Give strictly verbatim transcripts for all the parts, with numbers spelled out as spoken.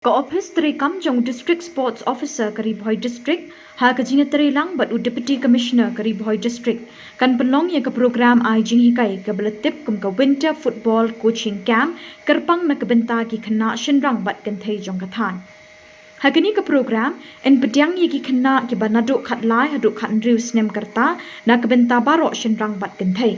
Ka Ophis Treikam jong u District Sports Officer ka Ri Bhoi District, ha ka jingïatreilang bad u Deputy Commissioner ka Ri Bhoi District, kan pynlong ïa ka program ai jinghikai kaba la tip kum ka Winter Football Coaching Camp, kyrpang na ka bynta ki khynnah shynrang bad kynthei jong ka thaiñ. Ha kane ka program, yn pdiang ïa ki khynnah kiba naduh khatlai haduh khathynriew snem ka rta, na ka bynta baroh shynrang bad kynthei.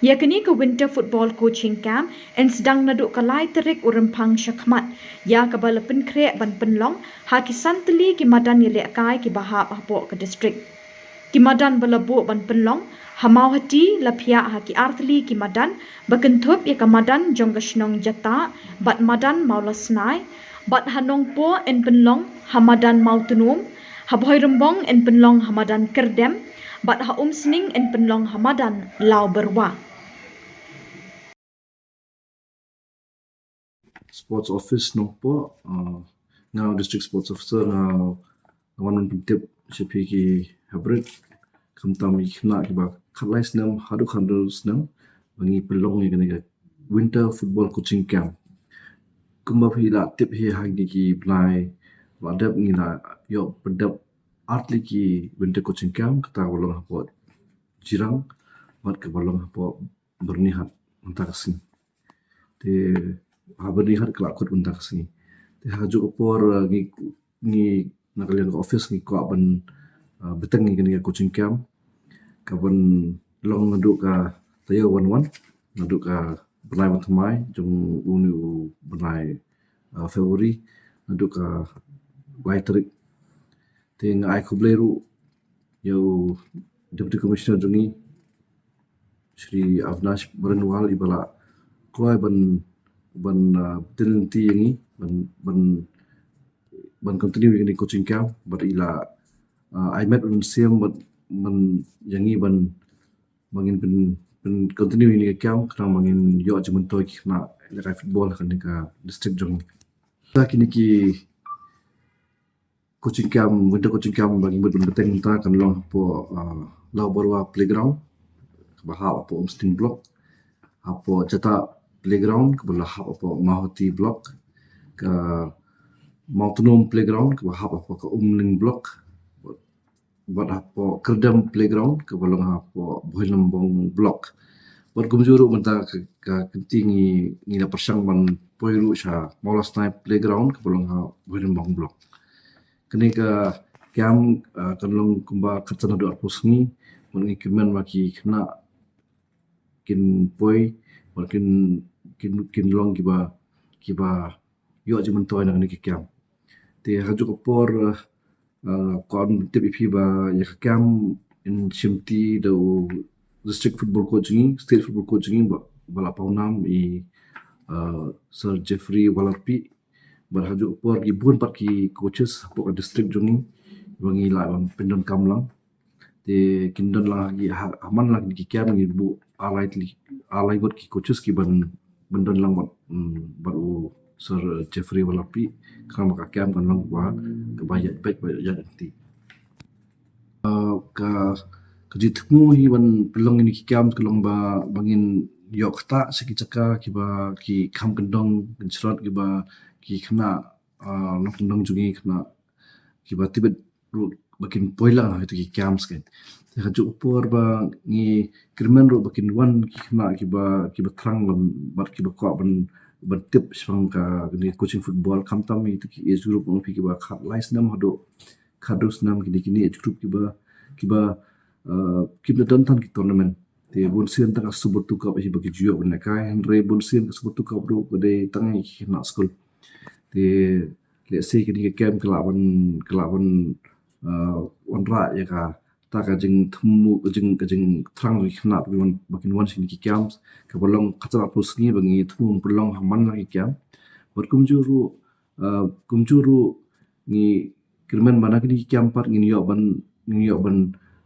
Ïa kane ka Winter Football Coaching Camp yn sdang naduh ka lai tarik u Rymphang sha khmat, ïa kaba la pynkhreh ban pynlong ha ki san tylli ki madan ïalehkai kiba hap hapoh ka district. Ki madan ba la buh ban pynlong ha Mawhati la phiah ha ki ar tylli ki madan, ba kynthup ïa ka madan jong ka shnong Jatah bad madan Mawlasnai, bad ha Nongpoh yn pynlong ha madan Mawtnum, ha Bhoirymbong yn pynlong ha madan Kyrdem, bad ha Umsning yn pynlong ha madan Lawbyrwa. Sports Office Nongpoh, uh, nga District Sports Officer, nga nga wan ban pyntip sha phi ki hapdeng, khamtam ïa ki khynnah kiba khatlai snem haduh khathynriew snem, ba ngi pynlong ïa kane ka Winter Football Coaching Camp. Kumba phi la tip hi, ha kine ki bnai ba la dep ngi la ïoh pyndep ar tylli ki Winter Coaching Camp, kata kaba long hapoh Jirang bad kaba long hapoh Byrnihat mynta ka sngi. Te ha Byrnihat ka la kut mynta ka sngi. Te ha kajuh ka por, uh, ngi, ngi na ka liang ka office ngi kwah ban, uh, bteng ïa kane ka coaching camp, kaban long naduh ka taïew ban wan, naduh ka bnai ban thymmai jong une u bnai, uh, February, naduh ka lai tarik. Te nga ai khublei ruh ïa u Deputy Commissioner jong ngi, Shri Avinash Baranwal, iba la kwah ban, ban, uh, bteng lynti ïa ngi ban, ban, ban continue ïa kane ka coaching camp, bad i la, uh, ai met ban siem bad ban ïa ngi ban, ba ngin pyn, pyn continue ïa kane ka camp, khnang ba ngin ïoh jingmyntoi ki khynnah ïalehkai football ha kane ka district jong ngi. Te kine ki coaching camp, winter coaching camp ba ngi mut ban bteng mynta kan long hapoh, uh, Lawbyrwa Playground kaba hap hapoh Umsning Block, hapoh Jatah Playground kaba la hap hapoh Mawhati Block, ka Mawtnum Playground kaba hap hapoh ka Umling Block, bad hapoh Kyrdem Playground kaba long hapoh Bhoirymbong Block. Bad kumjuh ruh mynta ka, ka kynti ngi, ngi la pyrshang ban poi ruh sha Mawlasnai Playground kaba long ha Bhoirymbong Block. Kane ka camp, uh, kan long kumba khatsan haduh arphew sngi, bad ngi kyrmen ba ki khynnah kin poi, bad kin, kin, kin long kiba, kiba ïoh jingmyntoi na kane ka camp. Te ha kajuh ka por, uh, uh, kwah ban tip ïa phi ba ïa ka camp yn shimti da u District Football Coach jong ngi, State Football Coach jong ngi ba, ba la pawnam i, uh, Sir Jeffrey Walarpi. Bad ha kajuh ka por ki bun pat ki coaches hapoh ka district jong ngi ba ngi la ban pyndonkam lang. Te kin don lang ha ki, ha, ha man la ki camp ngi buh ar lai tylli, ar lai ngut ki coaches kiban, ban don lang bad, mm, bad u Sir Jeffrey Walarpi, khnang ba ka camp kan long kaba, kaba ïaid beit, ba ïaid lynti. Uh, ka, ka jingthmu hi ban pynlong ïa kine ki camp ka long ba, ba ngin ïoh ktah sha ki jaka kiba ki kham kyndong kynshrot, kiba ki khynnah, uh, nongkyndong jong ngi, khynnah kiba tbit ruh ba kin poi lang ha kito ki camps kein. Te ha kajuh ka por ba ngi kyrmen ruh ba kin wan ki khynnah kiba, kiba thrang ban, bad kiba kwah ban, ban tip shaphang ka, kane ka coaching football, khamtam ïa kito ki age group, ong phi, kiba khatlai snem haduh khathynriew snem, kine, kine age group kiba, kiba, uh, kim da don than ki tournament. Te bun sien tang ka Subrata Cup hi ba ki ju ïoh ban lehkai, hynrei bun sien ka Subrata Cup ruh ka dei tang ïa ki khynnah skul. Te lehse kane ka camp ka lah ban, ka lah ban, uh, wanrah ïa kata ka jingthmu, ka jing, ka jingthrang jong ki khynnah ba kin wan, ba kin wan sha kine ki camps, kaba long khatsan arphew sngi ba ngi thmu ban pynlong ha man la ki camp. Bad kumjuh ruh, uh, kumjuh ruh ngi kyrmen ba na kine ki camp pat ngin ïoh ban, ngin ïoh ban,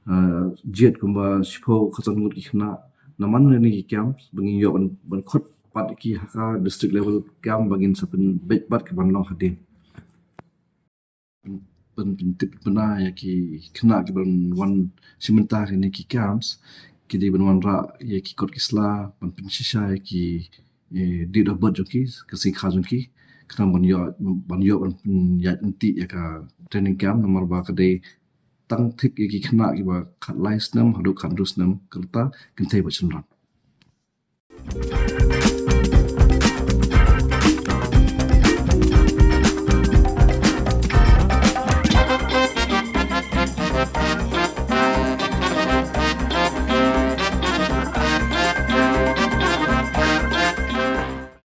uh, jied kumba shiphew khatsan ngut ki khynnah na man la kine ki camp, ba ngin ïoh ban, ban khot pat ki ha ka district level camp ba ngin sa pynbeit pat ki ban long hadien. Ban pyntip bynta ïa ki khynnah kiban wan shim bynta ha kine ki camps, ki dei ban wanrah ïa ki kot ki sla, ban pynshisha ïa ki, eh, date of birth jong ki, ka sngi kha jong ki, khnang ban ïoh ban ïoh ban pynïaid ryntih ïa ka training camp, namar ba ka dei tang thik ïa ki khynnah kiba khatlai snem haduh khathynriew snem, ka rta kynthei bad shynrang.